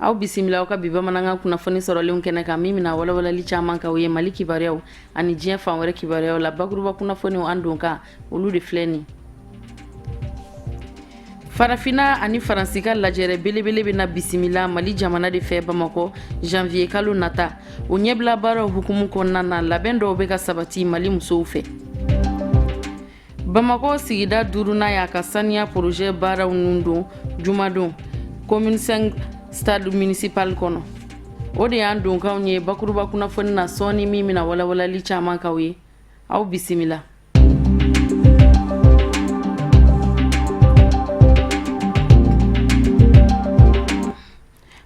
Aw bisimila aw ka bi bamanankan kunnafoni sɔrɔlenw kɛnɛ kan, min bɛna walawalali caman k'aw ye Mali kibaruyaw ani diɲɛ fan wɛrɛ kibaruyaw la. Bakuruba kunnafoniw an don kan, olu de filɛ nin. Farafinna ani Faransi ka lajɛrɛ belebele bɛna bisimila Mali jamana de fɛ Bamakɔ janvier kalo nata. O ɲɛbila baaraw hukumu kɔnɔna na, labɛn dɔw bɛ ka sabati Mali musow fɛ. Bamakɔ sigida duurunan y'a ka saniya projet baaraw nun don jumadon commune 5 stade municipal kɔnɔ. O de y'an donkanw ye bakuruba kunnafoni na sɔɔni, min bɛna walawalali caman k'aw ye. Aw bisimila.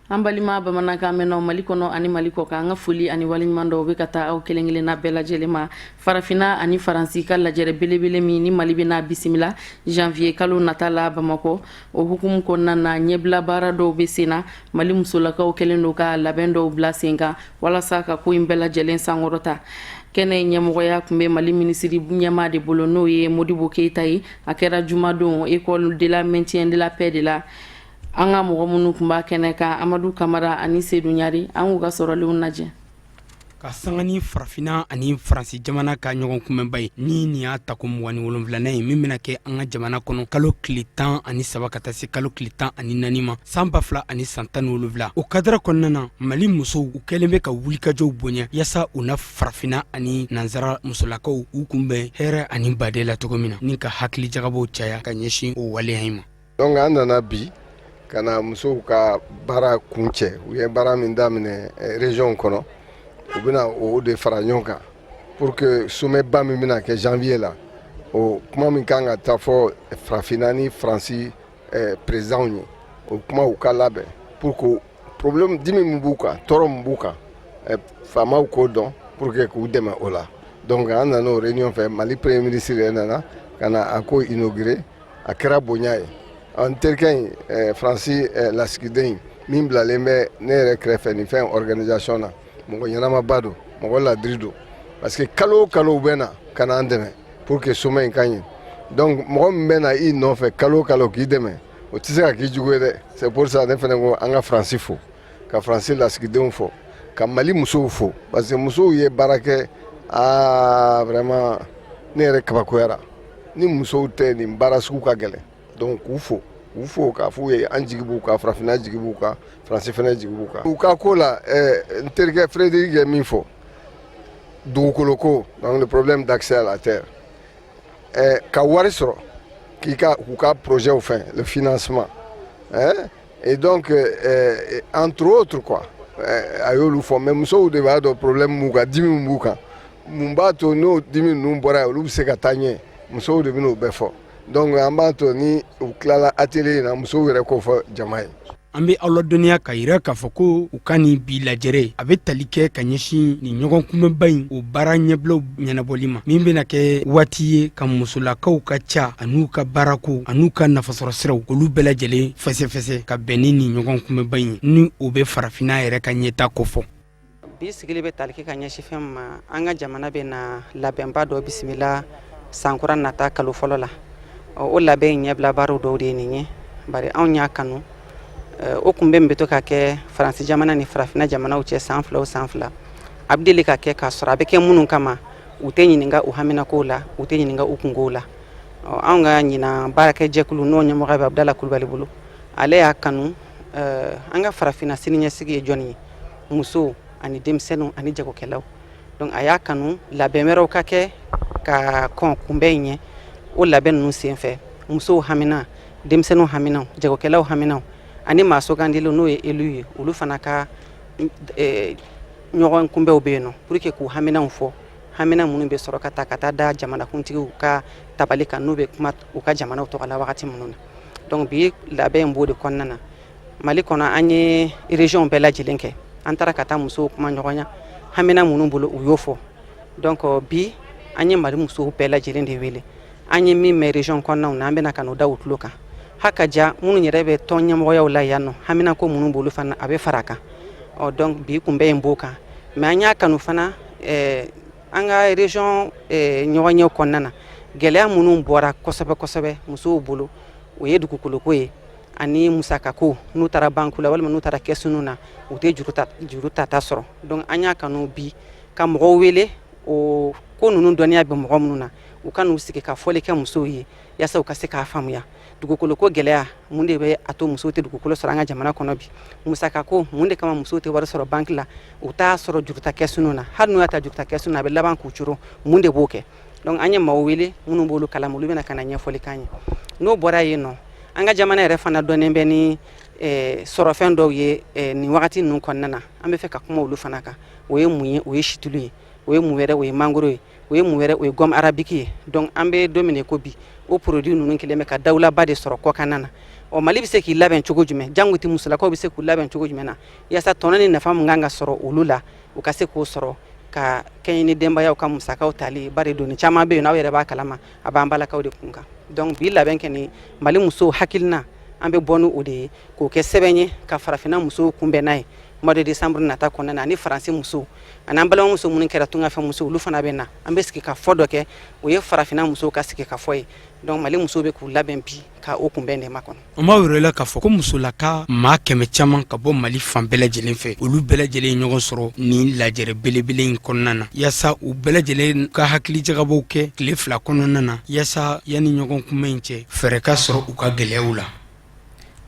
An balima bamanankan mɛnnaw Mali kɔnɔ ani Mali kɔ kan, an ka foli ani waleɲuman dɔw bɛ ka taa aw kelen kelenna bɛɛ lajɛlen ma. Farafinna ani Faransi ka lajɛrɛ belebele min ni Mali bɛna bisimila janvier kalo nata la Bamakɔ, o hukumu kɔnɔna na, ɲɛbila baara dɔw bɛ sen na. Mali musolakaw kɛlen don ka labɛn dɔw bila sen kan walasa ka ko in bɛɛ lajɛlen sankɔrɔta. Kɛnɛ ɲɛmɔgɔya tun bɛ Mali minisiri ɲɛmaa de bolo, n'o ye Modibo Keyita ye. A kɛra jumadon école de la maintien de la paix de la. An ka mɔgɔ minnu tun b'a kɛnɛ kan, Amadu Kamara ani Sedu Ɲari, an k'u ka sɔrɔlenw lajɛ. Ka sanga ni Farafinna ani Faransi jamana ka ɲɔgɔn kunbɛnba ye, ni nin y'a tako 27nan ye, min bɛna kɛ an ka jamana kɔnɔ kalo tile 13 ka taa se kalo tile 14 ma san 2017, o kadara kɔnɔna na, Mali musow u kɛlen bɛ ka wulikajɔw bonya yaasa u na Farafinna ani nansara musolakaw u kunbɛn hɛrɛ ani baden la cogo min na, ni ka hakilijagabɔw caya ka ɲɛsin o waleya in ma. Donc an nana bi ka na musow ka baara kuncɛ. U ye baara min daminɛ région kɔnɔ, u bɛna o de fara ɲɔgɔn kan pour que sommet ba min bɛna kɛ janvier la, o kuma min kan ka taa fɔ Farafinna ni Faransi présidents ye, o kuma u ka labɛn pour que problème dimi min b'u kan, tɔɔrɔ min b'u kan, faamaw k'o dɔn pour que k'u dɛmɛ o la. Donc an nana o réunion fɛ. Mali premier ministre yɛrɛ nana ka na a ko inaugurer. A kɛra bonya ye. An terikɛ in, Faransi lasigiden in min bilalen bɛ ne yɛrɛ kɛrɛfɛ nin fɛn organisation na, mɔgɔ ɲɛnamaba don, mɔgɔ ladiri don, parce que kalo o kalo u bɛ na ka na an dɛmɛ pour que sommet in ka ɲɛ. Donc mɔgɔ min bɛ na i nɔfɛ kalo o kalo k'i dɛmɛ, o tɛ se ka k'i jugu ye dɛ. C'est pour ça ne fana ko an ka Faransi fo, ka Faransi lasigidenw fo, ka Mali musow fo, parce que musow ye baara kɛ. Aa, vraiment, ne yɛrɛ kabakoyara. Ni musow tɛ, nin baara sugu ka gɛlɛn. Donc k'u fo, k'u fo, k'a f'u ye an jigi b'u kan, Farafinna jigi b'u kan, Faransi fana jigi b'u kan u ka ko la. N terikɛ Frédéric ye min fɔ, dugukolo ko, donc le problème d'accès à la terre, ka wari sɔrɔ k'i ka k'u ka projet fɛn, le financement, hein, et donc entre autres quoi, a y'olu fɔ. Mais musow de b'a dɔn problème b'u kan, dimi min b'u kan, mun b'a to n'o dimi ninnu bɔra yen, olu bɛ se ka taa ɲɛ. Musow de bɛn'o bɛɛ fɔ. Donc an b'a to ni u tilala atelier in na, musow yɛrɛ k'o fɔ jama ye. An bɛ aw ladɔnniya ka yira k'a fɔ ko u ka nin bi lajɛrɛ a bɛ tali kɛ ka ɲɛsin nin ɲɔgɔn kunbɛnba in, o baara ɲɛbilaw ɲɛnabɔli ma, min bɛna kɛ waati ye ka musolakaw ka ca an'u ka baarako an'u ka nafasɔrɔ siraw, olu bɛɛ lajɛlen fɛsɛfɛsɛ ka bɛn ni nin ɲɔgɔn kunbɛnba in ye, ni o bɛ Farafinna yɛrɛ ka ɲɛta kofɔ. Bi sigili bɛ tali kɛ ka ɲɛsin fɛn ma, an ka jamana bɛ na labɛnba dɔ bisimila sankura nata kalo fɔlɔ la. O labɛn in ɲɛbila baaraw dɔw de ye nin ye. Bari anw y'a kanu, o kunbɛn min bɛ to ka kɛ Faransi jamana ni Farafinna jamanaw cɛ san 2 o san 2, a bɛ deli ka kɛ k'a sɔrɔ a bɛ kɛ minnu kama, u tɛ ɲininka u haminakow la, u tɛ ɲininka u kunkow la. Anw ka ɲinan baarakɛjɛkulu, n'o ɲɛmɔgɔ bɛ Abudala Kulubali bolo, ale y'a kanu, an ka Farafinna siniɲɛsigi ye jɔnni ye? Musow ani denmisɛnninw ani jagokɛlaw. Donc a y'a kanu labɛn wɛrɛw ka kɛ ka kɔn kunbɛn in ɲɛ. O labɛn ninnu senfɛ, musow hamina, denmisɛnninw haminaw, jagokɛlaw haminaw ani maa sugandilenw, n'o ye élu ye, olu fana ka ɲɔgɔn kunbɛnw bɛ yen nɔ pour que k'u haminaw fɔ, hamina minnu bɛ sɔrɔ ka taa ka taa da jamanakuntigiw ka tabali kan, n'u bɛ kuma u ka jamanaw tɔgɔ la wagati minnu na. Donc bi labɛn in b'o de kɔnɔna na. Mali kɔnɔ, an ye région bɛɛ lajɛlen kɛ, an taara ka taa musow kuma ɲɔgɔnya, hamina minnu bolo, u y'o fɔ. Donc bi an ye Mali musow bɛɛ lajɛlen de wele. An ye min mɛn région kɔnɔnaw na, an bɛna ka n'o da u tulo kan. Haka ja minnu yɛrɛ bɛ tɔn ɲɛmɔgɔyaw la yan nɔ, hamina ko minnu b'olu fana, a bɛ fara a kan. Ɔ, donc bi kunbɛn in b'o kan. Mais an y'a kanu fana, an ka région ɲɔgɔnyew kɔnɔna na, gɛlɛya minnu bɔra kosɛbɛ kosɛbɛ musow bolo, o ye dugukoloko ye. Ani musakako, n'u taara banque la walima n'u taara kɛsiniw na, u tɛ juru tata sɔrɔ. Donc an y'a kanu bi ka mɔgɔw wele, o ko ninnu dɔnniya bɛ mɔgɔ minnu na, u ka n'u sigi ka fɔli kɛ musow ye yaasa u ka se k'a faamuya. Dugukolo ko gɛlɛya, mun de bɛ a to musow tɛ dugukolo sɔrɔ an ka jamana kɔnɔ bi? Musakako, mun de kama musow tɛ wari sɔrɔ banque la, u t'a sɔrɔ juruta kɛsiniw na? Hali n'u y'a ta juruta kɛsiniw na, a bɛ laban k'u coron. Mun de b'o kɛ? Donc an ye maaw wele minnu b'olu kalama, olu bɛna ka na ɲɛfɔli k'an ye. N'o bɔra yen nɔ, an ka jamana yɛrɛ fana dɔnnen bɛ ni sɔrɔfɛn dɔw ye nin wagati ninnu kɔnɔna na. An bɛ fɛ ka kuma olu fana kan. O ye mun ye? O ye situlu ye. O ye mun wɛrɛ? O ye mangoro ye. O ye mun wɛrɛ? O ye gomme arabique ye. Donc an bɛ don min ko bi, o produit ninnu kɛlen bɛ ka dawulaba de sɔrɔ kɔkanna na. Ɔ, Mali bɛ se k'i labɛn cogo jumɛn? Jango tɛ musolakaw bɛ se k'u labɛn cogo jumɛn na yaasa tɔnɔ ni nafa min kan ka sɔrɔ olu la, u ka se k'o sɔrɔ ka kɛɲɛ ni denbayaw ka musakaw tali? Bari doni caman bɛ yen, aw yɛrɛ b'a kalama, a b'an balakaw de kun kan. Donc bi labɛn kɛ ni Mali musow hakilina, an bɛ bɔ ni o de ye k'o kɛ sɛbɛn ye ka farafinna musow kunbɛn n'a ye mois de décembre nata kɔnɔna na. Ani Faransi musow ani an balimamuso minnu kɛra tungafɛ musow, olu fana bɛ na. An bɛ sigi ka fɔ dɔ kɛ, o ye farafinna musow ka sigi ka fɔ ye. Donc Mali musow bɛ k'u labɛn bi ka o kunbɛn de makɔnɔ. An b'aw yɛrɛ la k'a fɔ ko musolaka maa 100 caman ka bɔ Mali fan bɛɛ lajɛlen fɛ, olu bɛɛ lajɛlen ye ɲɔgɔn sɔrɔ nin lajɛrɛ belebele in kɔnɔna na, yaasa u bɛɛ lajɛlen ka hakilijagabɔw kɛ tile 2 kɔnɔna na, yaasa yanni ɲɔgɔn kunbɛn in cɛ, fɛɛrɛ ka sɔrɔ u ka gɛlɛyaw la.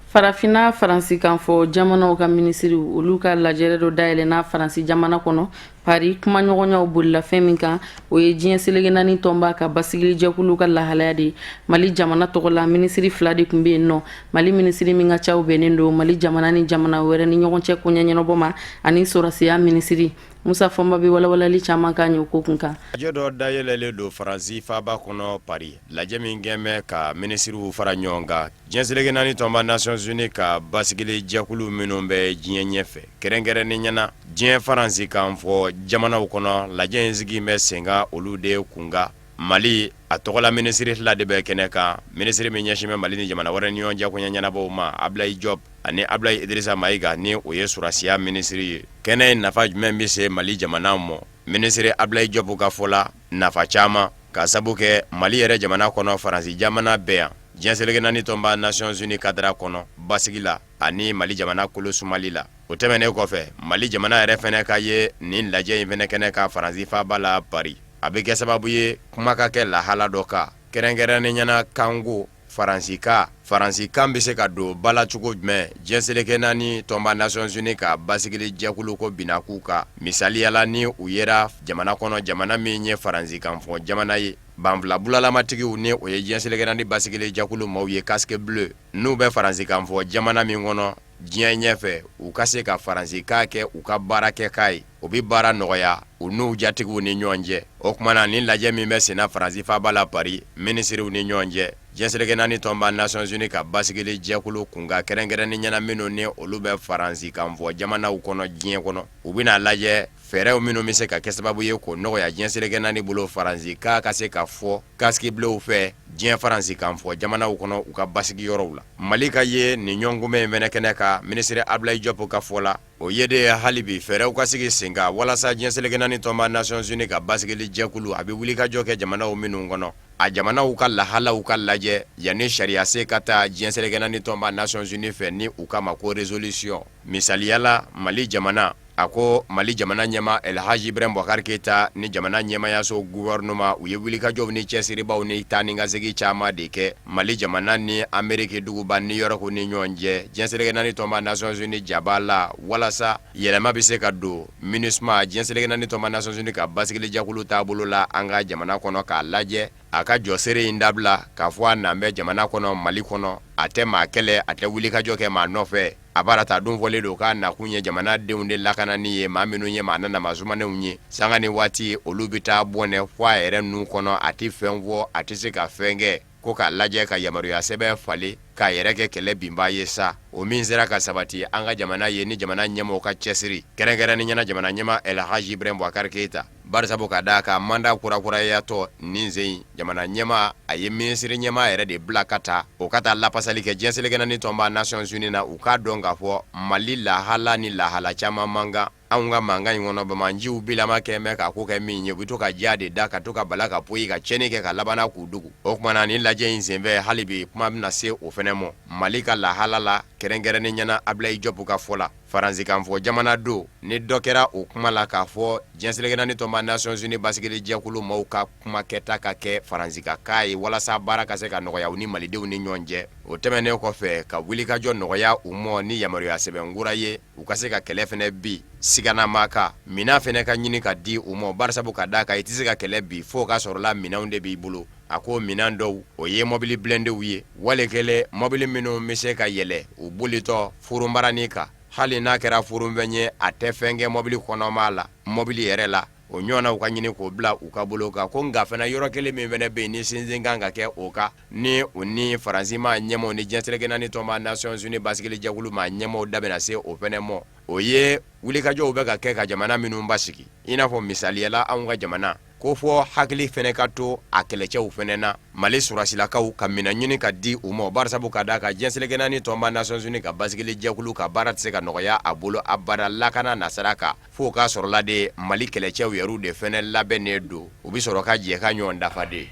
Farafinna faransikan fɔ jamanaw ka minisiriw, olu ka lajɛrɛ dɔ dayɛlɛnna Faransi jamana kɔnɔ Paris. Kumaɲɔgɔnyaw bolila fɛn min kan, o ye diɲɛ seleke naani tɔnba ka basigilijɛkulu ka lahalaya de ye. Mali jamana tɔgɔ la, minisiri fila de tun bɛ yen nɔ: Mali minisiri min ka caw bɛnnen don Mali jamana ni jamana wɛrɛ ni ɲɔgɔn cɛ koɲɛ ɲɛnabɔ ma, ani sɔrɔsiya minisiri. Musa Fɔnba bɛ walawalali caman k'an ye o ko kun kan. Lajɛ dɔ dayɛlɛlen don Faransi faaba kɔnɔ Paris, lajɛ min kɛn bɛ ka minisiriw fara ɲɔgɔn kan diɲɛ seleke naani tɔnba Nations Unies ka basigili jɛkulu minnu bɛ diɲɛ ɲɛfɛ, kɛrɛnkɛrɛnnenya na diɲɛ faransikan fɔ jamanaw kɔnɔ. Lajɛ in sigi bɛ sen kan olu de kunkan. Mali a tɔgɔla minisiri fila de bɛ kɛnɛ kan: minisiri min ɲɛsin bɛ Mali ni jamana wɛrɛ ni ɲɔgɔn cɛ koɲɛ ɲɛnabɔw ma, Ablaye Diop, ani Ablaye Idrissa Mayiga, ni o ye sɔrɔsiya minisiri ye. Kɛnɛ in nafa jumɛn bɛ se Mali jamana ma? Minisiri Ablaye Diop ka fɔ la, nafa caman, ka sabu kɛ Mali yɛrɛ jamana kɔnɔ, Faransi jamana bɛ yan diɲɛ seleke naani tɔnba Nations Unies cadre kɔnɔ basigi la ani Mali jamana kolo sumali la. O tɛmɛnen kɔfɛ, Mali jamana yɛrɛ fɛnɛ ka ye nin lajɛ in fɛnɛ kɛnɛ kan Faransi faaba la Paris, a bɛ kɛ sababu ye kuma ka kɛ lahala dɔ kan, kɛrɛnkɛrɛnnenya na kanko faransikan. Faransikan bɛ se ka don ba la cogo jumɛn diɲɛ seleke naani tɔnba Nations Unies ka basigili jɛkulu ko binakun kan? Misaliya la, ni u yera jamana kɔnɔ, jamana min ye faransikan fɔ jamana ye, banfula bulalamatigiw, ni o ye diɲɛ seleke naani basigili jɛkulu maaw ye, casque bleu, n'u bɛ faransikan fɔ jamana min kɔnɔ diɲɛ ɲɛfɛ, u ka se ka faransikan kɛ u ka baarakɛkan ye, o bɛ baara nɔgɔya u n'u jatigiw ni ɲɔgɔn cɛ. O tuma na, nin lajɛ min bɛ senna Faransi faaba la Paris, minisiriw ni ɲɔgɔn cɛ diɲɛ seleke naani tɔnba Nations Unies ka basigili jɛkulu kunkan, kɛrɛnkɛrɛnnenya na minnu ni olu bɛ faransikan fɔ jamanaw kɔnɔ diɲɛ kɔnɔ, u bɛna lajɛ fɛɛrɛw minnu bɛ se ka kɛ sababu ye k'o nɔgɔya diɲɛ seleke naani bolo, faransikan ka se ka fɔ casque bleuw fɛ diɲɛ faransikan fɔ jamanaw kɔnɔ u ka basigi yɔrɔw la. Mali ka ye nin ɲɔgɔnkunbɛn in fɛnɛ kɛnɛ kan, minisiri Ablaye Diop ka fɔ la, o ye de ye hali bi fɛɛrɛw ka sigi sen kan walasa diɲɛ seleke naani tɔnba Nations Unies ka basigili jɛkulu, a bɛ wulikajɔ kɛ jamanaw minnu kɔnɔ, a jamanaw ka lahalaw ka lajɛ yanni sariyasen ka ta diɲɛ seleke naani tɔnba Nations Unies fɛ, ni u k'a ma ko résolution. Misaliya la, Mali jamana, a ko Mali jamana ɲɛmaa El Hadj Ibrahim Boubacar Keita ni jamana ɲɛmaayaso gouvernement, u ye wulikajɔw ni cɛsiribaw ni taa ni ka segin caman de kɛ Mali jamana ni Ameriki duguba New York ni ɲɔgɔn cɛ, diɲɛ seleke naani tɔnba Nations Unies jaba la, walasa yɛlɛma bɛ se ka don MINUSMA, diɲɛ seleke naani tɔnba Nations Unies ka basigilijɛkulu taabolo la an ka jamana kɔnɔ, k'a lajɛ a ka jɔseere in dabila, k'a fɔ a nan bɛ jamana kɔnɔ, Mali kɔnɔ, a tɛ maa kɛlɛ, a tɛ wulikajɔ kɛ maa nɔfɛ. A baara ta dun fɔlen don k'a nakun ye jamanadenw de lakanani ye, maa minnu ye maa nanamasumannenw ye, sanga ni waati olu bɛ taa bɔnɛ fɔ a yɛrɛ nun kɔnɔ, a tɛ fɛn fɔ, a tɛ se ka fɛn kɛ, ko k'a lajɛ ka yamaruya sɛbɛn falen k'a yɛrɛ kɛ kɛlɛ binbaa ye sa. O min sera ka sabati an ka jamana ye ni jamana ɲɛmɔgɔw ka cɛsiri, kɛrɛnkɛrɛnnenya na jamana ɲɛmaa El Hadj Ibrahim Boubacar Keita. Barisabu ka d'a kan mandat kurakurayatɔ nin sen in, jamana ɲɛmaa a ye minisiri ɲɛmaa yɛrɛ de bila ka taa, o ka taa lapasali kɛ diɲɛ seleke naani tɔnba Nations Unies na, u k'a dɔn k'a fɔ Mali lahala ni lahala caman man kan. Anw ka mankan in kɔnɔ, banbaanciw bilama kɛn bɛ k'a ko kɛ min ye, u bɛ to ka diya de da ka to ka bala ka poyi ka tiɲɛni kɛ ka labanna k'u dogo. O tuma na nin lajɛ in senfɛ, hali bi kuma bɛna se o fana ma Mali ka lahala la, kɛrɛnkɛrɛnnenya la Ablaye Diop ka fɔ la. Faransikanfɔ jamana don ni dɔ kɛra o kuma la k'a fɔ diɲɛ seleke naani tɔnba Nations Unies basigili jɛkulu maaw ka kumakɛta ka kɛ faransikan ye walasa baara ka se ka nɔgɔya u ni malidenw ni ɲɔgɔn cɛ. O tɛmɛnen kɔfɛ ka wulikajɔ nɔgɔya u ma ni yamaruya sɛbɛn kura ye, u ka se ka kɛlɛ fana bin siganamaa kan, minɛn fana ka ɲini ka di u ma, barisabu ka d'a kan i tɛ se ka kɛlɛ bin fo ka sɔrɔla minɛnw de b'i bolo. A ko minɛn dɔw, o ye mɔbili blindéw ye, wali kelen mɔbili minnu bɛ se ka yɛlɛ u bolitɔ forobaranin kan, hali n'a kɛra forofɛn ye, a tɛ fɛn kɛ mɔbili kɔnɔmaa la, mɔbili yɛrɛ la, o ɲɔgɔnnaw ka ɲini k'o bila u ka bolo kan. Ko nka fana yɔrɔ kelen min fana bɛ yen ni sinsin kan ka kɛ o kan, ni u ni Faransi maa ɲɛmaaw ni diɲɛ seleke naani tɔnba Nations Unies basigili jɛkulu maa ɲɛmaaw da bɛna se o fana ma, o ye wulikajɔw bɛ ka kɛ ka jamana minnu basigi, i n'a fɔ misaliya la anw ka jamana. Ko fɔ hakili fana ka to a kɛlɛcɛw fana na, Mali sɔrɔdasilakaw ka minɛn ɲini ka di u ma, barisabu ka d'a kan diɲɛ seleke naani tɔnba Nations Unies ka basigili jɛkulu ka baara tɛ se ka nɔgɔya a bolo abada lakana nasira kan, f'o ka sɔrɔla de Mali kɛlɛcɛw yɛrɛw de fana labɛnnen don, u bɛ sɔrɔ ka jɛ ka ɲɔgɔn dafa de.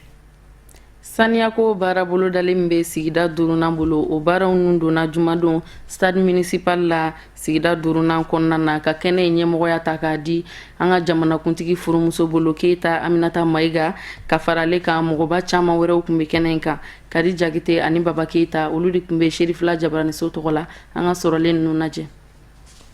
Saniyako baara bolodalen min bɛ sigida duurunan bolo, o baaraw nun donna jumadon stade municipal la sigida duurunan kɔnɔna na, ka kɛnɛ in ɲɛmɔgɔya ta k'a di an ka jamanakuntigi furumuso bolo Keyita Aminata Mayiga. Ka fara ale kan, mɔgɔba caman wɛrɛw tun bɛ kɛnɛ in kan. Kadi Jakite ani Baba Keyita, olu de tun bɛ Serifila Jabaraniso tɔgɔ la. An ka sɔrɔlen ninnu lajɛ.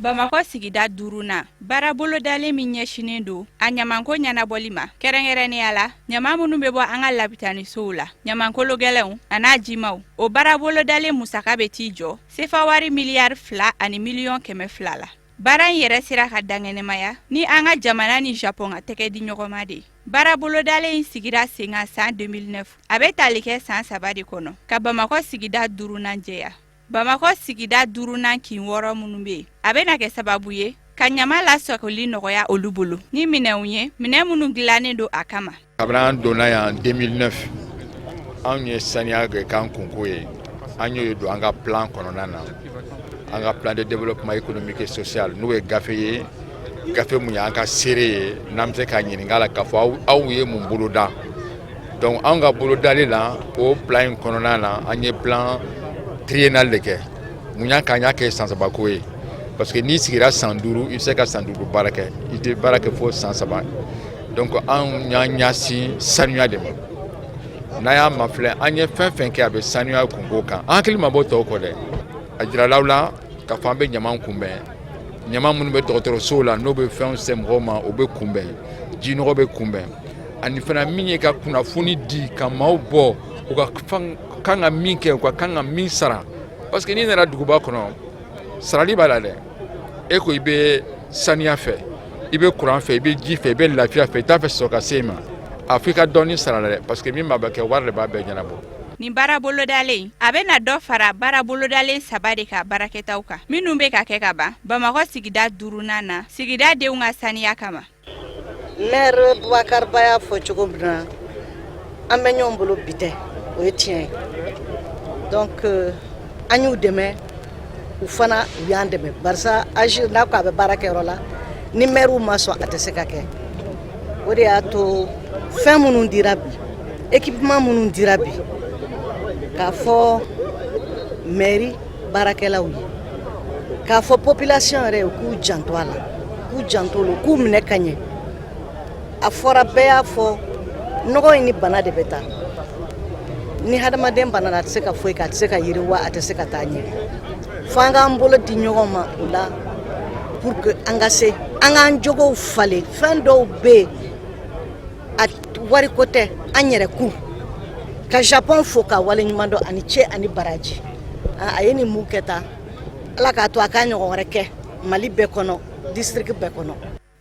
Bamakɔ sigida duurunan baara bolodalen min ɲɛsinnen don a ɲamanko ɲɛnabɔli ma, kɛrɛnkɛrɛnnenya la ɲama minnu bɛ bɔ an ka labitanisow la, ɲamankolo gɛlɛnw an'a jimaw, o baara bolodalen musaka bɛ t'i jɔ sefawari miliyari 2 ni miliyɔn 200 la. Baara in yɛrɛ sera ka dankɛnɛmaya ni an ka jamana ni Japɔn ka tɛgɛ di ɲɔgɔn ma de. Baara bolodalen in sigira sen kan san 2009, a bɛ tali kɛ san 3 de kɔnɔ ka Bamakɔ sigida duurunan jɛya. Bamakɔ sigida duurunan kin wɔɔrɔ minnu bɛ yen, a bɛna kɛ sababu ye ka ɲama lasagoli nɔgɔya olu bolo ni minɛnw ye, minɛn minnu dilannen don a kama. Kabini an donna yan 2009, anw ye saniya kɛ k'an kunko ye. An y'o don an ka plan kɔnɔna na, an ka plan de développement économique et social, n'o ye gafe ye, gafe mun ye an ka seere ye, n'an bɛ se k'a ɲininka la k'a fɔ aw ye mun boloda. Donc anw ka bolodali la, o plan in kɔnɔna na, an ye plan triennal de kɛ. Mun y'a k'an y'a kɛ san saba ko ye? Parce que n'i sigira san 5, i bɛ se ka san 5 baara kɛ, i tɛ baara kɛ fo san 3. Donc anw y'an ɲɛsin sanuya de ma. N'a y'a mafilɛ, an ye fɛn fɛn kɛ, a bɛ sanuya kunko kan. An hakili ma bɔ tɔw kɔ dɛ. A jirala la k'a fɔ an bɛ ɲaman kunbɛn, ɲaman minnu bɛ dɔgɔtɔrɔsow la, n'o bɛ fɛnw se mɔgɔw ma, o bɛ kunbɛn, jinɔgɔ bɛ kunbɛn, ani fana min ye ka kunnafoni di ka maaw bɔ u ka kan ka min kɛ, u ka kan ka min sara. Parce que n'i nana duguba kɔnɔ, sarali b'a la dɛ. E ko i bɛ saniya fɛ, i bɛ kuran fɛ, i bɛ ji fɛ, i bɛ lafiya fɛ, i t'a fɛ sɔrɔ ka se i ma, a fɔ i ka dɔɔni sara la dɛ, parce que min b'a bɛɛ kɛ, wari de b'a bɛɛ ɲɛnabɔ. Nin baara bolodalen, a bɛna dɔ fara baara bolodalen saba de ka baarakɛtaw kan minnu bɛ ka kɛ ka ban Bamakɔ sigida duurunan na, sigida denw ka saniya kama. Maire Boubacar Ba y'a fɔ cogo min na, an bɛ ɲɔgɔn bolo bi tɛ, o ye tiɲɛ ye. Donc an y'u dɛmɛ, u fana u y'an dɛmɛ, barisa AGIR n'a ko a bɛ baara kɛ yɔrɔ la, ni maire ma sɔn, a tɛ se ka kɛ. O de y'a to fɛn minnu dira bi, équipement minnu dira bi, k'a fɔ mairie baarakɛlaw ye, k'a fɔ population yɛrɛ ye, k'u janto a la, k'u janto o la, k'u minɛ ka ɲɛ. A fɔra, bɛɛ y'a fɔ, nɔgɔ in ni bana de bɛ taa. Ni hadamaden banana, a tɛ se ka foyi kɛ, a tɛ se ka yiriwa, a tɛ se ka taa ɲɛ. Fo an k'an bolo di ɲɔgɔn ma o la, pour que an ka se an k'an jogow falen. Fɛn dɔw bɛ yen, a wariko tɛ, an yɛrɛ kun ka Japon fo ka waleɲuman dɔn ani cɛ ani baraji. A ye nin mun kɛ tan, Ala k'a to a k'a ɲɔgɔn wɛrɛ kɛ Mali bɛɛ kɔnɔ, district bɛɛ kɔnɔ.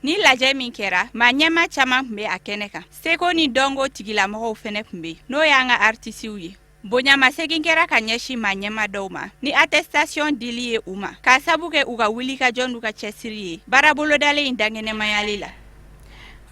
Ni lajɛ min kɛra, maa ɲɛma caman tun bɛ a kɛnɛ kan. Seko ni dɔnko tigilamɔgɔw fɛnɛ tun bɛ yen, n'o y'an ka artisiw ye. Bonyamasegin kɛra ka ɲɛsin maa ɲɛma dɔw ma ni attestation dili ye u ma, k'a sabu kɛ u ka wulikajɔ n'u ka cɛsiri ye baara bolodalen in dankɛnɛmayali la.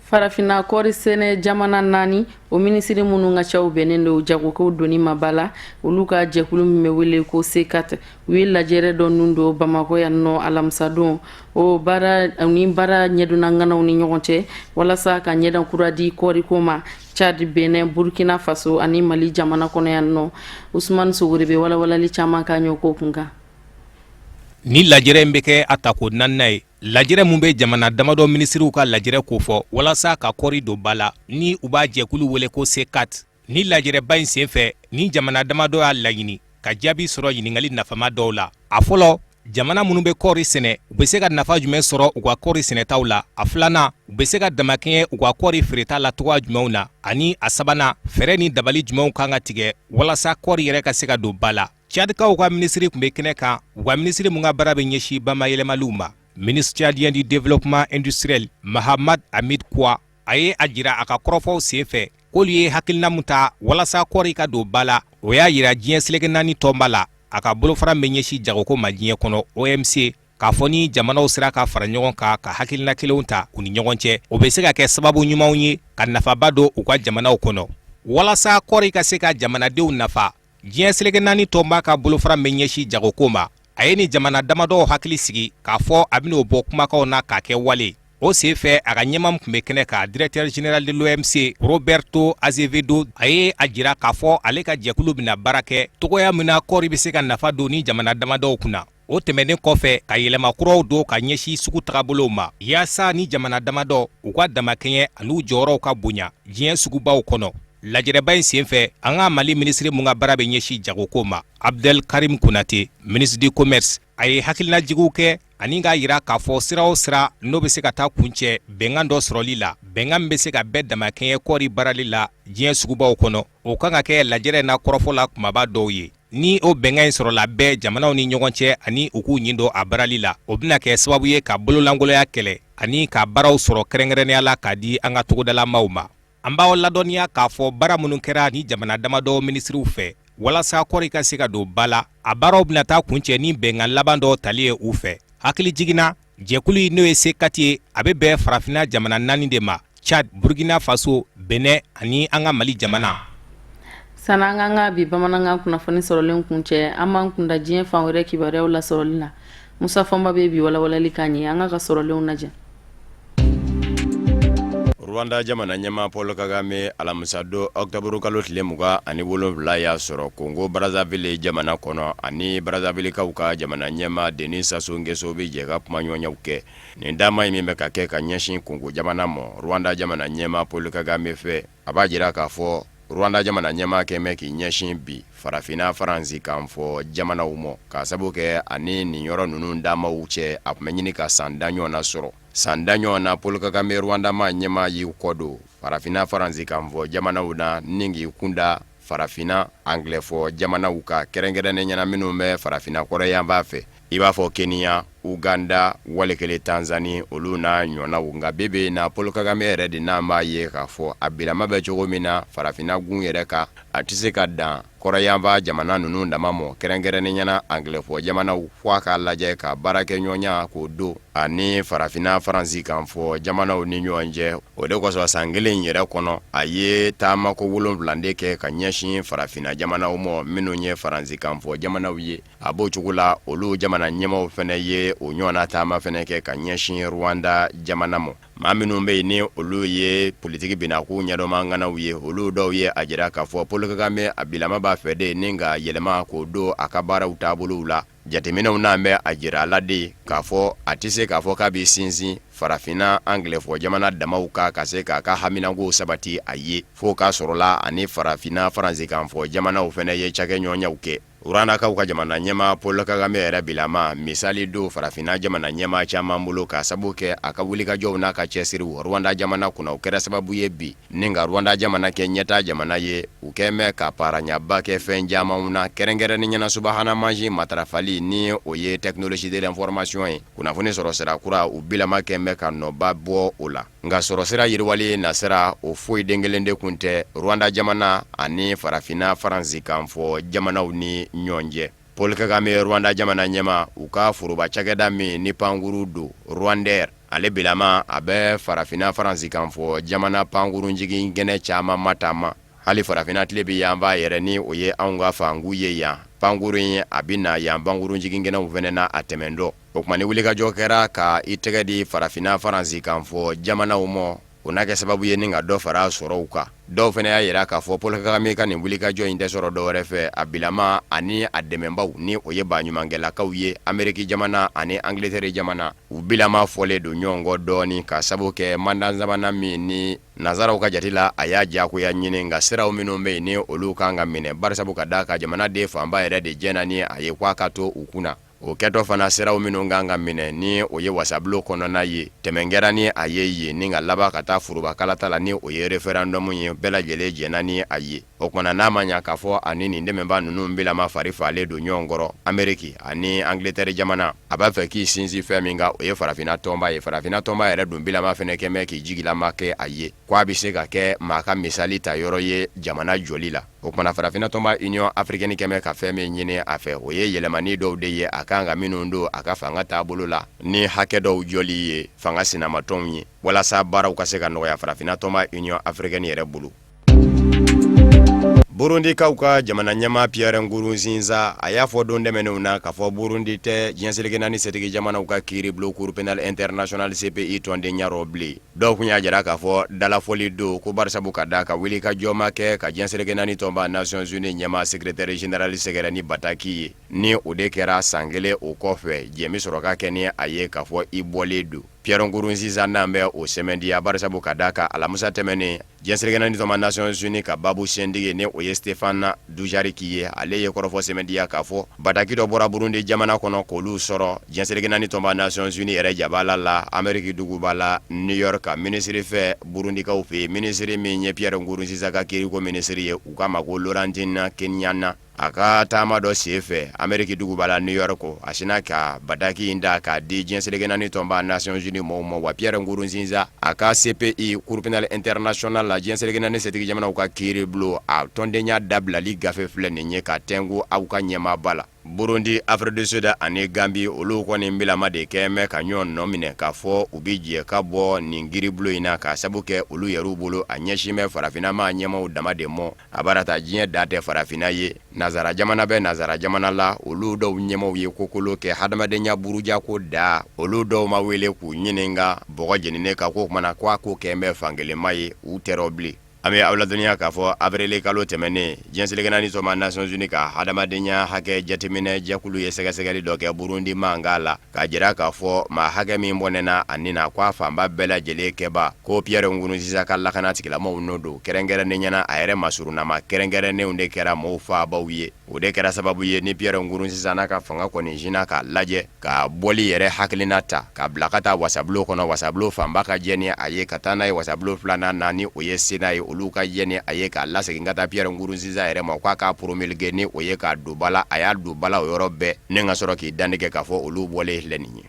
Farafinna kɔɔri sɛnɛ jamana naani o minisiri minnu ka caw bɛnnen don jagokow donni ma ba la, olu ka jɛkulu min bɛ wele ko C4, u ye lajɛrɛ dɔ nun don Bamakɔ yan nɔ alamisadon, o baara ni baara ɲɛdonna ŋanaw ni ɲɔgɔn cɛ walasa ka ɲɛda kura di kɔɔriko ma Tchad, Benin, Burkina Faso ani Mali jamana kɔnɔ yan nɔ. Usumani Sogore bɛ walawalali caman k'an ye o ko kunkan. Ni lajɛrɛ in bɛ kɛ a tako naaninan ye, lajɛrɛ min bɛ jamana damadɔ minisiriw ka lajɛrɛ kofɔ walasa ka kɔɔri don ba la, ni u b'a jɛkulu wele ko C4. Ni lajɛrɛba in senfɛ, ni jamana damadɔ y'a laɲini ka jaabi sɔrɔ ɲininkali nafama dɔw la. A fɔlɔ, jamana minnu bɛ kɔɔri sɛnɛ, u bɛ se ka nafa jumɛn sɔrɔ u ka kɔɔri sɛnɛtaw la? A filanan, u bɛ se ka damakɛɲɛ u ka kɔɔri feereta la cogoya jumɛnw na? Ani a sabanan, fɛɛrɛ ni dabali jumɛnw kan ka tigɛ walasa kɔɔri yɛrɛ ka se ka don ba la? Tchadkaw ka minisiri tun bɛ kɛnɛ kan, u ka minisiri min ka baara bɛ ɲɛsin bamayɛlɛmaliw ma, ministre tchadien du développement industriel Mahamat Hamid Koua. A ye a jira a ka kɔrɔfɔw senfɛ k'olu ye hakilina min ta walasa kɔɔri ka don ba la, o y'a jira diɲɛ seleke naani tɔnba la, a ka bolofara min bɛ ɲɛsin jagoko ma diɲɛ kɔnɔ, OMC, k'a fɔ ni jamanaw sera ka fara ɲɔgɔn kan ka hakilina kelenw ta u ni ɲɔgɔn cɛ, o bɛ se ka kɛ sababu ɲumanw ye ka nafaba don u ka jamanaw kɔnɔ walasa kɔɔri ka se ka jamanadenw nafa. Diɲɛ seleke naani tɔnba ka bolofara min bɛ ɲɛsin jagoko ma, a ye nin jamana damadɔw hakili sigi k'a fɔ a bɛn'o bɔ kumakanw na k'a kɛ wale. O senfɛ, a ka ɲɛmaa min tun bɛ kɛnɛ kan, directeur général de l'OMC Roberto Azevedo, a ye a jira k'a fɔ ale ka jɛkulu bɛna baara kɛ cogoya min na kɔɔri bɛ se ka nafa don ni jamana damadɔw kunna. O tɛmɛnen kɔfɛ, ka yɛlɛma kuraw don ka ɲɛsin sugu tagabolow ma yaasa ni jamana damadɔ u ka damakɛɲɛ an'u jɔyɔrɔw ka bonya diɲɛ sugubaw kɔnɔ. Lajɛrɛba in senfɛ, an ka Mali minisiri min ka baara bɛ ɲɛsin jagoko ma, Abdel Karim Konate, ministre du commerce, a ye hakilinajigiw kɛ ani k'a jira k'a fɔ sira o sira n'o bɛ se ka taa kuncɛ bɛnkan dɔ sɔrɔli la, bɛnkan min bɛ se ka bɛɛ damakɛɲɛ kɔɔri baarali la diɲɛ sugubaw kɔnɔ, o kan ka kɛ lajɛrɛ na kɔrɔfɔ la kumaba dɔw ye. Ni o bɛnkan in sɔrɔla bɛɛ jamanaw ni ɲɔgɔn cɛ ani u k'u ɲin don a baarali la, o bɛna kɛ sababu ye ka bololankolonya kɛlɛ ani ka baaraw sɔrɔ, kɛrɛnkɛrɛnnenya la k'a di an ka togodalamaw ma. An b'aw ladɔnniya k'a fɔ baara minnu kɛra ni jamana damadɔ minisiriw fɛ walasa kɔɔri ka se ka don ba la, a baaraw bɛna taa kuncɛ ni bɛnkan laban dɔ tali ye u fɛ. Hakilijigin na, jɛkulu in, n'o ye C4 ye, a bɛ bɛn farafinna jamana naani de ma: Tchad, Burkina Faso, Benin ani an ka Mali jamana. Sani an k'an ka bi bamanankan kunnafoni sɔrɔlen kuncɛ, an b'an kunda diɲɛ fan wɛrɛ kibaruyaw lasɔrɔli la. Musa Fɔnba bɛ bi walawalali k'an ye. An k'a ka sɔrɔlenw lajɛ. Rwanda jamana ɲɛmaa Paul Kagame, alamisa don octobre kalo tile 27, y'a sɔrɔ Congo Brazzaville jamana kɔnɔ, ani Brazzavillekaw ka jamana ɲɛmaa Denis Sassou Nguesso bɛ jɛ ka kumaɲɔgɔnyaw kɛ. Nin taama in min bɛ ka kɛ ka ɲɛsin Congo jamana ma Rwanda jamana ɲɛmaa Paul Kagame fɛ, a b'a jira k'a fɔ Rwanda jamana ɲɛmaa kɛn bɛ k'i ɲɛsin bi farafinna faransikan fɔ jamanaw ma, k'a sabu kɛ ani nin yɔrɔ ninnu taamaw cɛ, a tun bɛ ɲini ka san 10 ɲɔgɔnna sɔrɔ. San 10 ɲɔgɔn na, Paul Kagame, Rwanda maa ɲɛmaa, y'i kɔ don farafinna faransikan fɔ jamanaw na ni k'i kunda farafinna anglais fɔ jamanaw kan, kɛrɛnkɛrɛnnenya na minnu bɛ farafinna kɔrɔnyanfan fɛ, i b'a fɔ Kenya, Uganda, wali kelen Tanzanie, olu n'a ɲɔgɔnnaw. Nka bi bi in na, Paul Kagame yɛrɛ de n'an b'a ye k'a fɔ a bilama bɛ cogo min na farafinna gun yɛrɛ kan, a tɛ se ka dan kɔrɔnyanfan jamana ninnu dama ma, kɛrɛnkɛrɛnnenya na anglais fɔ jamanaw, fo a k'a lajɛ ka baarakɛɲɔgɔnya k'o don ani farafinna faransikan fɔ jamanaw ni ɲɔgɔn cɛ. O de kosɔn, san kelen yɛrɛ kɔnɔ, a ye taamako 7 de kɛ ka ɲɛsin farafinna jamanaw ma minnu ye faransikan fɔ jamanaw ye. A b'o cogo la, olu jamana ɲɛmaaw fana ye o ɲɔgɔnna taama fana kɛ ka ɲɛsin Rwanda jamana ma. Maa minnu bɛ yen ni olu ye politiki binako ɲɛdɔnma ŋanaw ye, olu dɔw ye a jira k'a fɔ Paul Kagame a bilama b'a fɛ de ni ka yɛlɛma k'o don a ka baaraw taabolow la. Jateminɛw n'an bɛ a jira a la de k'a fɔ a tɛ se k'a fɔ k'a bɛ sinsin farafinna anglais fɔ jamana damaw kan ka se k'a ka haminankow sabati a ye, fo k'a sɔrɔla ani farafinna faransikan fɔ jamanaw fana ye cakɛɲɔgɔnyaw kɛ. Rwandakaw ka jamana ɲɛmaa Paul Kagame yɛrɛ bilama misali don farafinna jamana ɲɛmaa caman bolo, k'a sabu kɛ a ka wulikajɔw n'a ka cɛsiriw Rwanda jamana kunna, o kɛra sababu ye bi ni ka Rwanda jamana kɛ ɲɛtaa jamana ye. U kɛn bɛ ka paranyaba kɛ fɛn camanw na, kɛrɛnkɛrɛnnenya na subahana mansin matarafali, ni o ye technologie de l'information ye, kunnafoni sɔrɔ sira kura, u bilama kɛn bɛ ka nɔba bɔ o la. Nka sɔrɔsira yiriwali nasira, o foyi den kelen de kun tɛ Rwanda jamana ani farafinna faransikan fɔ jamanaw ni ɲɔgɔn cɛ. Paul Kagame, Rwanda jamana ɲɛmaa, u ka foroba cakɛda min ni pankuru don, Rwandair, Ale bilama a bɛ farafinna faransikan fɔ jamana pankurunjigin kɛnɛ caman mataama. Hali farafinna tilebin yanfan yɛrɛ ni o ye anw ka fanku ye yan, pankurun in a bɛ na yan pankurunjigin kɛnɛw fana na a tɛmɛntɔ. O tuma ni wulikajɔ kɛra ka i tɛgɛ di farafinna faransikan fɔ jamanaw ma, o na kɛ sababu ye ni ka dɔ fara sɔrɔw kan. Dɔw fana y'a jira k'a fɔ Paul Kagame ka nin wulikajɔ in tɛ sɔrɔ dɔwɛrɛ fɛ, a bilama ani a dɛmɛbaw ni o ye baɲumankɛlakaw ye Ameriki jamana ani Angleterre jamana, u bilama fɔlen don ɲɔgɔn kɔ dɔɔnin ka sabu kɛ mandat sabanan min ni Nansaraw ka jate la, a y'a diyagoya ɲini, nka siraw minnu bɛ yen ni olu kan ka minɛ barisabu ka d'a kan jamanaden fanba yɛrɛ de jɛnna ni a ye k'a ka to u kunna. O kɛtɔ fana siraw minnu kan ka minɛ ni o ye wasabulon kɔnɔna ye, tɛmɛn kɛra ni a ye yen ni ka laban ka taa foroba kalata la ni o ye référendum ye, bɛɛ lajɛlen jɛnna ni a ye. O tuma na n'a ma ɲa k'a fɔ a ni nin dɛmɛbaa ninnu bilama fari falen don ɲɔgɔn kɔrɔ, Ameriki ani Angleterre jamana, a b'a fɛ k'i sinsin fɛn min kan, o ye farafinna tɔnba ye. Farafinna tɔnba yɛrɛ dun bilama fana kɛn bɛ k'i jigilama kɛ a ye, ko a bɛ se ka kɛ maa ka misali ta yɔrɔ ye jamana jɔli la. O tuma na farafinna tɔnba Union africaine kɛn bɛ ka fɛn min ɲini a fɛ, o ye yɛlɛmani dɔw de ye a kan ka minnu don a ka fanga taabolo la ni hakɛ dɔw jɔli ye fanga sinamatɔnw ye walasa baaraw ka se ka nɔgɔya farafinna tɔnba Union africaine yɛrɛ bolo. Burundikaw ka jamana ɲɛmaa Pierre Nkurunziza a y'a fɔ don tɛmɛnenw na k'a fɔ Burundi tɛ diɲɛ seleke naani setigi jamanaw ka kiiribulon Cour pénale internationale CPI tɔndenya rɔ bilen. Dɔw tun y'a jira k'a fɔ dalafɔli don ko barisabu ka d'a kan wulikajɔ ma kɛ ka diɲɛ seleke naani tɔnba Nations Unies ɲɛmaa secrétaire général sɛgɛrɛ ni bataki ye, ni o de kɛra san kelen o kɔfɛ jɛn bɛ sɔrɔ ka kɛ ni a ye k'a fɔ i bɔlen don. Pierre Nkurunziza n'an bɛ o sɛmɛntiya barisabu ka d'a kan alamisa tɛmɛnen diɲɛ seleke naani tɔnba Nations Unies ka baabu sentigi ni o ye Stéphane Dujarric ye, ale ye kɔrɔfɔ sɛmɛntiya k'a fɔ bataki dɔ bɔra Burundi jamana kɔnɔ k'olu sɔrɔ diɲɛ seleke naani tɔnba Nations Unies yɛrɛ jabala la Ameriki duguba la New York ka minisiri fɛ Burundikaw fɛ yen, minisiri min ye Pierre Nkurunziza ka kiiriko minisiri ye, u k'a ma ko Laurentine Kanyana. A ka taama dɔ senfɛ Ameriki duguba la New York, a sinna ka bataki in da k'a di diɲɛ seleke naani tɔnba Nations Unies mɔgɔw ma. Wa Pierre Nkurunziza a ka CPI Cour pénale internationale la diɲɛ seleke naani setigi jamanaw ka kiiribulon a tɔndenya dabilali gafe filɛ nin ye ka tɛnku aw ka ɲɛmaaba la. Burundi, Afrique du Sud ani Gambie, olu kɔni bilama de kɛn bɛ ka ɲɔgɔn nɔ minɛ k'a fɔ u bɛ jɛ ka bɔ nin kiiribulon in na k'a sabu kɛ olu yɛrɛw bolo a ɲɛsin bɛ farafinna maa ɲɛmaaw dama de ma. A bara ta diɲɛ dan tɛ farafinna ye. Nansara jamana bɛ nansara jamana la, olu dɔw ɲɛmaaw ye kokolo kɛ hadamadenya burujako da, olu dɔw ma wele k'u ɲininka bɔgɔ jeninen kan k'o kumana ko a ko kɛn bɛ fankelenma ye, u tɛrɔ bilen. An bɛ aw ladɔnniya k'a fɔ avril kalo tɛmɛnen, diɲɛ seleke naani tɔnba Nations Unies ka hadamadenya hakɛ jateminɛ jɛkulu ye sɛgɛsɛgɛli dɔ kɛ Burundi mankan la, k'a jira k'a fɔ maa hakɛ min bɔnɛna a ni na, k'a fanba bɛɛ lajɛlen kɛba ko Pierre Nkurunziza ka lakana tigilamɔgɔw nɔ don, kɛrɛnkɛrɛnnenya na a yɛrɛ masurunnama kɛrɛnkɛrɛnnenw de kɛra mɔgɔw faabaw ye. O de kɛra sababu ye ni Pierre Nkurunziza n'a ka fanga kɔni sinna k'a lajɛ ka bɔli yɛrɛ hakilina ta k'a bila ka taa wasabulon kɔnɔ, wasabulon fanba ka jɛ ni a ye, ka taa n'a ye wasabulon filanan na ni o ye Sénat ye, olu ka jɛ ni a ye k'a lasegin ka taa Pierre Nkurunziza yɛrɛ ma k'a k'a promulguer, ni o ye k'a don ba la. A y'a don ba la o yɔrɔ bɛɛ ni ka sɔrɔ k'i dantigɛ k'a fɔ olu bɔlen filɛ nin ye.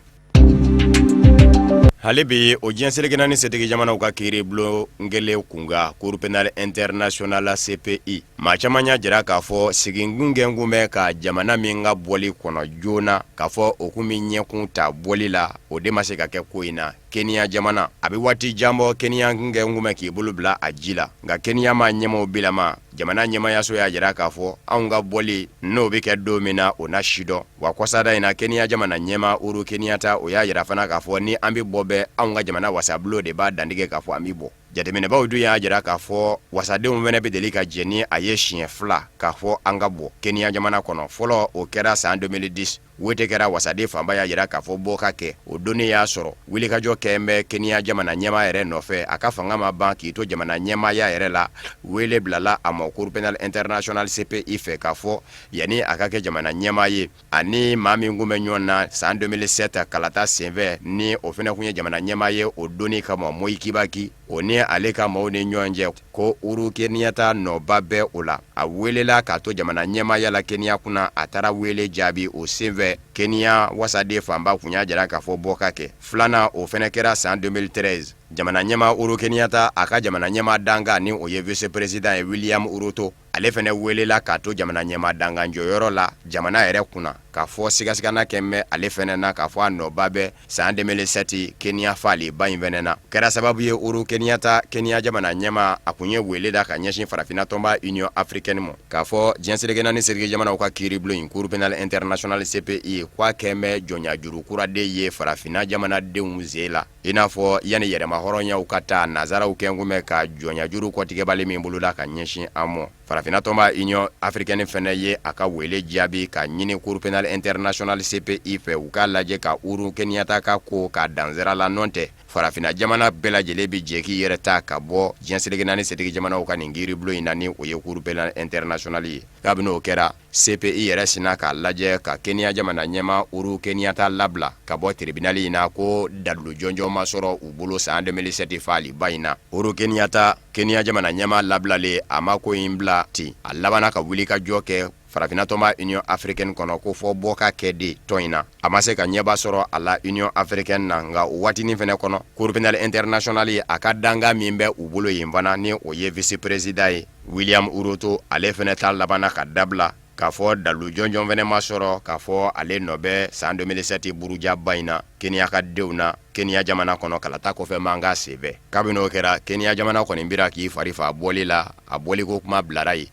Hali bi o diɲɛ seleke naani setigi jamanaw ka kiiribulon kelen kunkan Cour pénale internationale CPI, maa caman y'a jira k'a fɔ siginkun kɛ kun bɛ ka jamana min ka bɔli kɔnɔ joona, k'a fɔ o kun bɛ ɲɛkun ta bɔli la, o de ma se ka kɛ ko in na. Kenya jamana, a bɛ waati jan bɔ Kenya kun kɛ kun bɛ k'i bolo bila a ji la, nka Kenya maa ɲɛmaaw bilama jamana ɲɛmaayaso y'a jira k'a fɔ anw ka bɔli n'o bɛ kɛ don min na o na sidɔn. Wa kɔsada in na Kenya jamana ɲɛmaa Uhuru Kenyatta o y'a jira fana k'a fɔ ni an bɛ bɔ bɛ anw ka jamana wasabulon de b'a dantigɛ k'a fɔ an bɛ bɔ. Jateminɛbaw dun y'a jira k'a fɔ wasadenw fana bɛ deli ka jɛn ni a ye siɲɛ fila k'a fɔ an ka bɔ Kenya jamana kɔnɔ. Fɔlɔ o kɛra san 2010 Wote kɛra wasaden fanba y'a jira k'a fɔ bɔ ka kɛ. O donnen y'a sɔrɔ wulikajɔ kɛn bɛ Kenya jamana ɲɛmaa yɛrɛ nɔfɛ, a ka fanga ma ban k'i to jamana ɲɛmaaya yɛrɛ la. Wele bilala a ma Cour pénale internationale CPI fɛ k'a fɔ yanni a ka kɛ jamana ɲɛmaa ye, ani maa min kun bɛ ɲɔgɔn na san 2007 kalata senfɛ, ni o fana kun ye jamana ɲɛmaa ye o donni kama, Moi Kibaki, o ni ale ka maaw ni ɲɔgɔn cɛ ko Uhuru Kenyatta nɔba bɛ o la. A welela k'a to jamana ɲɛmaaya la Kenya kunna, a taara wele jaabi. O senfɛ Kenya wasaden fanba kun y'a jira k'a fɔ bɔ ka kɛ. Filanan o fana kɛra san 2013 jamana ɲɛmaa Uhuru Kenyatta a ka jamana ɲɛmaa dankan ni o ye vice président ye William Ruto, ale fana welela k'a to jamana ɲɛmaa dankan jɔyɔrɔ la jamana yɛrɛ kunna. K'a fɔ sigasigana kɛ bɛ ale fɛnɛ na k'a fɔ a nɔba bɛ san 2007 Kenya faaliba in fɛnɛ na. Kɛra sababu ye Uhuru Kenyatta, Kenya jamana ɲɛmaa, a kun ye wele da ka ɲɛsin farafinna tɔnba Union africaine ma, k'a fɔ diɲɛ seleke naani seleke jamanaw ka kiiribulon in Cour pénale internationale CPI, k'a kɛn bɛ jɔnyajuru kura de ye farafinna jamanadenw sen la. I n'a fɔ yanni yɛrɛmahɔrɔnyaw ka ta, nansaraw kɛn kun bɛ ka jɔnyajuru kɔtigɛbali min boloda ka ɲɛsin an ma. Farafinna tɔnba Union africaine fɛnɛ ye a ka wele jaabi ka ɲini Cour pénale internationale CPI fɛ, u k'a lajɛ ka Uhuru Kenyatta ka ko k'a dan sira la, nɔ tɛ farafinna jamana bɛɛ lajɛlen bɛ jɛ k'i yɛrɛ ta ka bɔ diɲɛ seleke naani setigi jamanaw ka nin kiiribulon in na, ni o ye Cour pénale internationale ye. Kabini o kɛra, CPI yɛrɛ sinna k'a lajɛ ka Kenya jamana ɲɛmaa Uhuru Kenyatta labila ka bɔ tribunal in na, ko dalilu jɔnjɔn ma sɔrɔ u bolo san 2007 faaliba in na. Uhuru Kenyatta, Kenya jamana ɲɛmaa labilalen, a ma ko in bila ten, a labanna ka wuli ka jɔ kɛ farafinna tɔnba Union africaine kɔnɔ, ko fɔ bɔ ka kɛ de tɔn in na. A ma se ka ɲɛba sɔrɔ a la Union africaine na, nka o waatinin fɛnɛ kɔnɔ, Cour pénale internationale a ka dankan min bɛ u bolo yen fana, ni o ye vice président ye William Ruto, ale fɛnɛ ta labanna ka dabila, k'a fɔ dalu jɔnjɔn fɛnɛ ma sɔrɔ k'a fɔ ale nɔ bɛ san 2007 burujaba in na Kenya ka denw na Kenya jamana kɔnɔ kalata kɔfɛ mankan senfɛ. Kabini o kɛra, Kenya jamana kɔni bira k'i fari fa bɔli la, a bɔliko kuma bilara yen.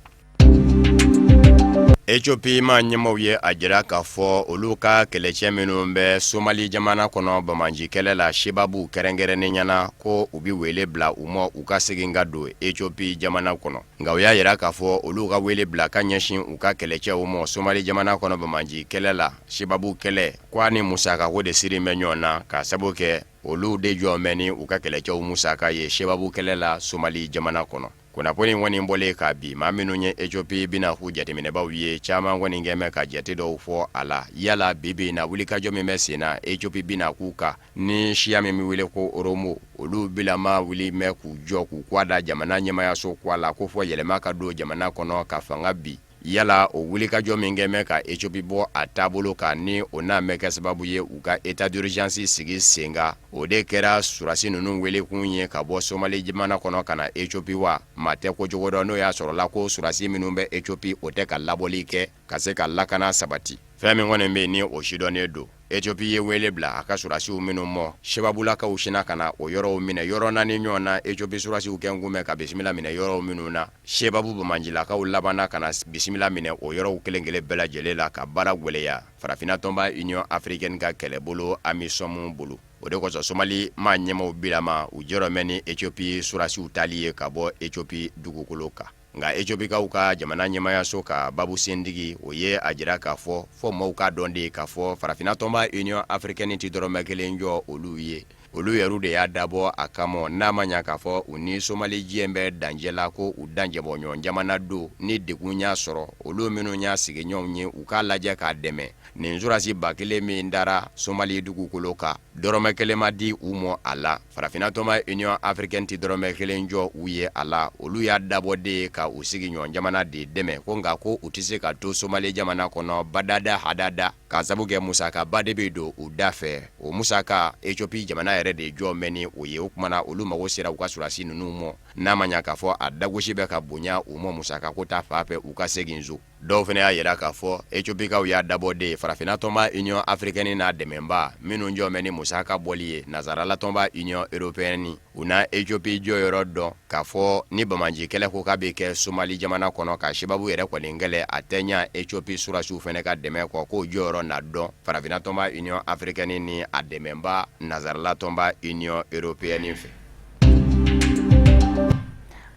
Ethiopie maa ɲɛmaaw ye a jira k'a fɔ olu ka kɛlɛcɛ minnu bɛ Somali jamana kɔnɔ banbaanci kɛlɛ la Sebabu kɛrɛnkɛrɛnnenya na, ko u bɛ wele bila u ma u ka segin ka don Ethiopie jamana kɔnɔ. Nka u y'a jira k'a fɔ olu ka wele bila ka ɲɛsin u ka kɛlɛcɛw ma Somali jamana kɔnɔ banbaanci kɛlɛ la Sebabu kɛlɛ, ko a ni musakako de siri bɛ ɲɔgɔn na, k'a sabu kɛ olu de jɔ bɛ ni u ka kɛlɛcɛw musaka ye Sebabu kɛlɛ la Somali jamana kɔnɔ. Kunnafoni kɔni bɔlen ka bi, maa minnu ye Ethiopie bɛna k'u jateminɛbaw ye, caman kɔni kɛn bɛ ka jate dɔw fɔ a la. Yala bi bi in na, wulikajɔ min bɛ sen na Ethiopie bɛna k'u kan ni siya min bɛ wele ko Oromo, olu bilama wuli bɛ k'u jɔ k'u kwa da jamana ɲɛmaayaso kwa la, ko fɔ yɛlɛma ka don jamana kɔnɔ ka fanga bin. Yala o wulikajɔ min kɛn bɛ ka Ethiopie bɔ a taabolo kan, ni o n'a bɛ kɛ sababu ye u ka état d'urgence sigi sen kan, o de kɛra surasi ninnu welekun ye ka bɔ Somali jamana kɔnɔ ka na Ethiopie wa? Maa tɛ ko cogo dɔn, n'o y'a sɔrɔla ko surasi minnu bɛ Ethiopie, o tɛ ka labɔli kɛ ka se ka lakana sabati. Fɛn min kɔni bɛ yen ni o sidɔnnen don, Ethiopie ye wele bila a ka surasiw minnu mɔ, Sebabulakaw sinna ka na o yɔrɔw minɛ yɔrɔ naani ɲɔgɔn na. Ethiopie surasiw kɛn kun bɛ ka bisimila minɛ yɔrɔw minnu na, Sebabu banbaancilakaw labanna ka na bisimila minɛ o yɔrɔw kelen kelen bɛɛ lajɛlen la, ka baara gwɛlɛya farafinna tɔnba Union africaine ka kɛlɛbolo AMISOM bolo. O de kosɔn Somali maa ɲɛmaaw bilama u jɔrɔ bɛ ni Ethiopie surasiw taali ye ka bɔ Ethiopie dugukolo kan. Nka Etiopikaw ka jamana ɲɛmaayaso ka babu sentigi, o ye a jira k'a fɔ fɔ maaw k'a dɔn de k'a fɔ farafinna tɔnba Union africaine tɛ dɔrɔmɛ kelen jɔ olu ye. Olu yɛrɛ de y'a dabɔ a kama, n'a ma ɲa k'a fɔ u ni Somali jɛ bɛ dancɛ la, ko u dancɛbɔɲɔgɔn jamana don, ni degun y'a sɔrɔ olu minnu y'a sigiɲɔgɔnw ye, u k'a lajɛ k'a dɛmɛ. Nin surasi 1000 min dara Somali dugukolo kan, dɔrɔmɛ kelen ma di u ma a la. Farafinna tɔnba Union africaine tɛ dɔrɔmɛ kelen jɔ u ye a la. Olu y'a dabɔ de ye ka u sigiɲɔgɔn jamana de dɛmɛ, ko nka ko u tɛ se ka to Somali jamana kɔnɔ badada hadada, k'a sabu kɛ musakaba de bɛ don u da fɛ. O musaka, Ethiopie jamana yɛrɛ de jɔ bɛ ni o ye. O tuma na, olu mago sera u ka surasi ninnu ma, n'a ma ɲa k'a fɔ a dagosi bɛ ka bonya u ma musakako ta fan fɛ, u ka segin so. Dɔw fana y'a jira k'a fɔ Etiopikaw y'a dabɔ de ye farafinna tɔnba Union africaine n'a dɛmɛba minnu jɔ bɛ ni musaka bɔli ye, nansarala tɔnba Union européenne, u na Ethiopie jɔyɔrɔ dɔn k'a fɔ ni banbaanci kɛlɛ ko k'a bɛ kɛ Somali jamana kɔnɔ ka Sebabu yɛrɛ kɔni kɛlɛ, a tɛ ɲa Ethiopie surasiw fana ka dɛmɛ kɔ, k'o jɔyɔrɔ na dɔn farafinna tɔnba Union africaine ni a dɛmɛba nansarala tɔnba Union européenne fɛ.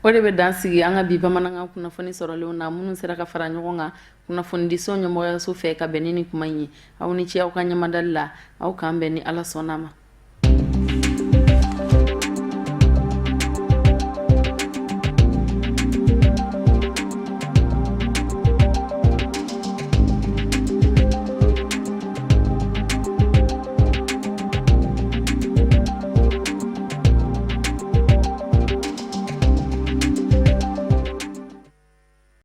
O de bɛ dan sigi an ka bi bamanankan kunnafoni sɔrɔlenw na, minnu sera ka fara ɲɔgɔn kan kunnafonidiso ɲɛmɔgɔyaso fɛ ka bɛn ni nin kuma in ye. Aw ni ce aw ka ɲɛmadali la. Aw k'an bɛn ni Ala sɔnna ma.